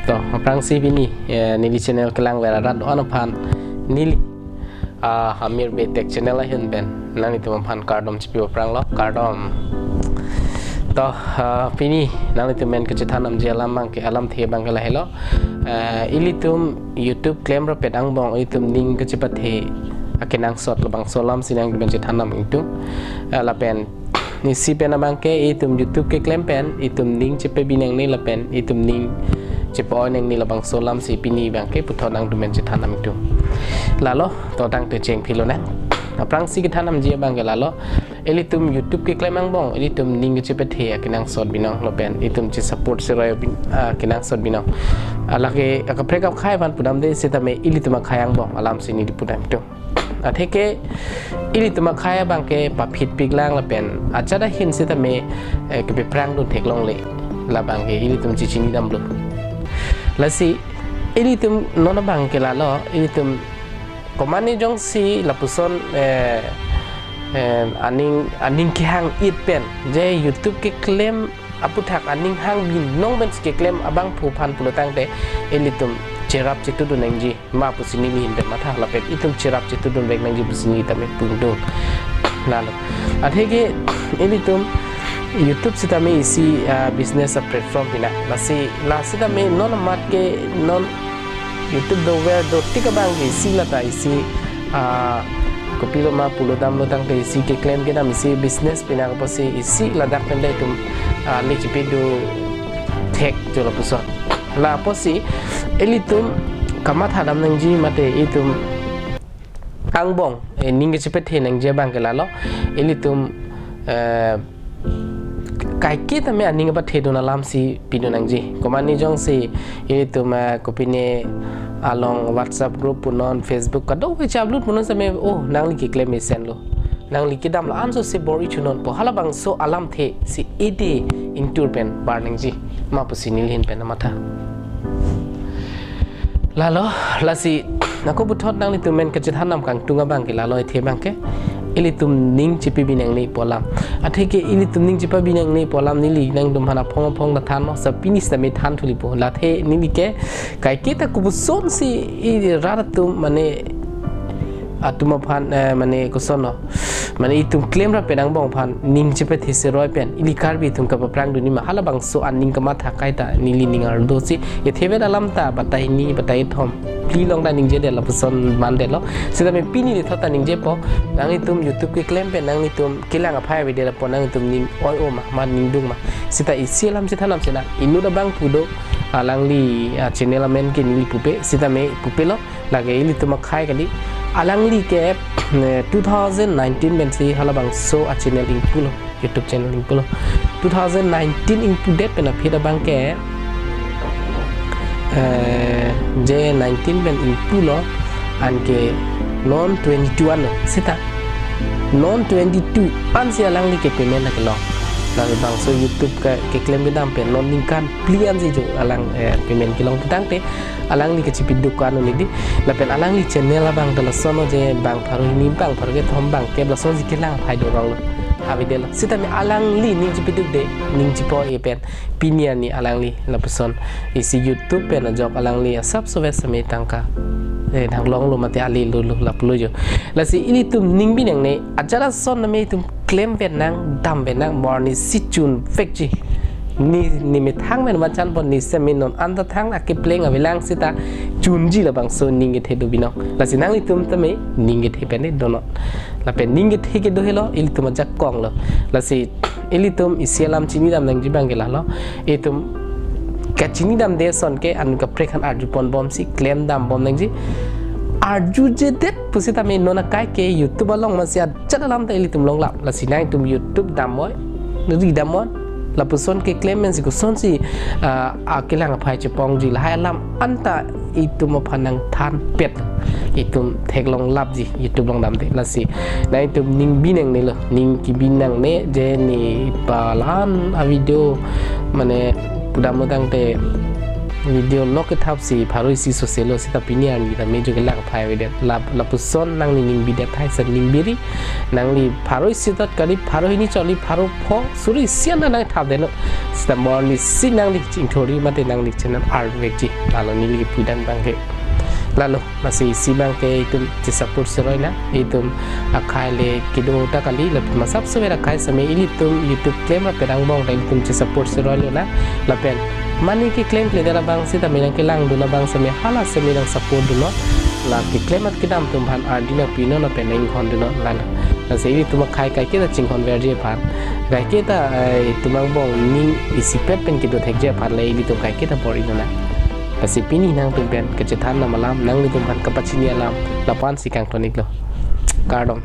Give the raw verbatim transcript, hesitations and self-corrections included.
To, aphrangsi pini, eh, neli channel kelang vera rat do-an aphan neli, ah, Amir Bey Tech channel ahin pen nanglitum aphan kardom chipi aphrang lo, kardom. To, ah, pini nanglitum men kachethan namji alam abangke, alamthe abangke lahelo. Eh, ilitum YouTube klem rapet angbong ilitum ning kachepathe akenangsot labangso alamsi nangtum men chethan nam ingtung. Eh, lapen isi pen abangke itum YouTube keklem pen itum ning chepabi nangne lapen itum ning chepa-oi nangne labangso alamsi pini abangke puthot nangtum men chethan nam ingtung. Lalo, to tangte chengphi lonang. Aphrangsi kethan namji abangke lalo. Ilitum YouTube keklem angbong ilitum ning kachepathe akenangsot binong lapen itum chesupport seroi bin, ah, kenangsot binong. Alake akaprek akhai aphan pudamde, sitame ilitum akhai angbong alamsi neli pudam ingtung. Atheke ilitum akhai abangke paphitpik lang lapen ajat ahin sitame, eh, kepaphrangdun theklongle. Labangke ilitum chechinidamlo. Lasi ilitum non abangke lalo, ilitum komane jongsi lapuson, eh, eh, aning, aning kehang-it pen je YouTube keklem aputhak aning hang binong pensi keklem abangphu aphan pulo tangte ilitum cherap chetudun nangji ma pusi neli ahin pen matha, lapen itum cherap chetudun vek nangji pusi neli tame pu ingtung. Lalo, atheke ilitum YouTube sitame isi, ah, business a-platform pinang. Lasi, la sitame non amat ke non YouTube dover dotik abangke isi lata isi, ah, kopilo ma pulo damlo tangte isi keklem kedam isi business pinang apotsi isi ladak pen ta itum, ah, le chepadothek jo lapuson. La apotsi ilitum kamatha dam nangji mate itum angbong, eh, ning kachepathe nangji abangke lalo. Ilitum, eh, kaike tame aning apathedun alamsi pidun nangji. Komane jongsi ilitum, eh, kopine along WhatsApp group punon, Facebook kadokave che-upload punon sitame, oh, nangli keklem mesenlo, nangli kedam la-anso si bor-i chunonpo, halabangso alamthe si ede ingtur pen bar nangji ma pusi neli ahin pen matha. Lalo, lasi, ako puthot nanglitum men kachethan nam kangtung abangke lalo, ithe abangke ilitum ning chepabi nangne pu alam. Atheke ilitum ning chepabi nangne pu alam neli nangtum aphan aphong aphong ta thanlo, sa pini sitame than thulipo. Lathe neli ke kaike ta kopusonsi i rat atum mane atum aphan, eh, mane kosonlo, mane itum klem rapet angbong aphan ning chepathe seroi pen ili Karbi atum kapaphrangdun nima, halabangso aning kamatha kaita neli ning arlo si. Ithe vet alam ta batai hini, batai thom, phli along ta ningjedet lapuson mandetlo. Sitame pini lethot ta ningjepo, nanglitum YouTube keklem pen nanglitum kelang aphai avedet apot nanglitum ning oi-o ma, ma ning dung ma. Sita isi alam chethan nam sena, inut abangphu do, alangli, ah, channel amen ke neli pupe, sitame pupelo, lake ilitum akhai kali. Alangli ke, eh, two thousand nineteen pensi halabangso a-channel ingpulo, YouTube channel ingpulo. Two thousand nineteen ingpudet pen aphi abangke, eh, je nineteen pen ingpulo, anke non twenty-two anlo, sita non twenty-two ansi alangli ke payment kelong. Labangso YouTube ke, keklem kedam pen non ningkan phli ansi jo alang, eh, payment kelong tangte alangli kachepiduk ko-an un-e dei. Lapen alangli channel abang ta lasonlo je bang pharo hini, bang pharo kethom, bang kep lasonsi kelang aphai doronglo, avedetlo. Sitame alangli ning chepidukde, ning chepa-oi pen pini arni alangli lapuson isi YouTube pen ajok alangli asapso vet same tangka, eh, dang longlo mate ali lulu laplo jo. Lasi ilitum ning bi nangne, ajat ason tame itum klem vet nang, dam vet nang, mo arni si chun vekji. Ne, ne methang pen vachanpo, ne sitame non anta thang akepleng avelang sita chunji labangso ning kethe do binong. Lasi nanglitum tame ning kethe pen ne donon. Lapen ning kethe kedo helo, ilitum ajakong lo. Lasi ilitum isi alam chinidam nangji abangke lalo. Itum kachinidamde ason ke anut kaprek aphan arjupon bomsi klem dam bom nangji. Arjujedet pusitame non akai ke YouTube along masi ajat alam ta ilitum longlap. Lasi nangtum YouTube dam-oi, ri dam-oi, lapuson keklem pensi kosonsi, ah, akelang aphai chepongji, lahai alam anta itum aphan nangthanpet. Itum theklonglapji YouTube along damde. Lasi nangtum ning bi nangnelo, ning kebi nangne je ne palan a-video mane pudamlo tangte Video lok kethap si pharo isi soselo seta pini arni ta me jo kelak phai avedet. Lap lapuson nangli ning bidet hai sa ning biri. Nangli pharo isi tot kali pharo hini choli pharo pho suri isi an nangthap detnon. Seta mo arni si nangli chingthurji mate nangli channel arve ji. Lalo neli pudam abang ke. Lalo masi isi abang ke itum chesupport seroi nang. Itum akhai le kedo ta kali lapen masap sever akhai same ilitum YouTube klem ra pedang bong ta ilitum chesupport seroi lonang. Lapen mane keklem kledar abang seta me nangkelangdun abang same hala same nangsupport dunnon. La keklem at kedam atum aphan ardi nangpinon lapen nang-inghon dunnon lalo. Lasi ilitum akhai kaiketa chinghon verji aphan. Kaiketa eh, itum angbong ning isipet pen kedo thekji aphan le ilitum kaiketa bor-i lonang. Lasi pini nangtum pen kachethan alam nanglitum aphan kapachini alam lapu-an si kangton-iklo. Kardom.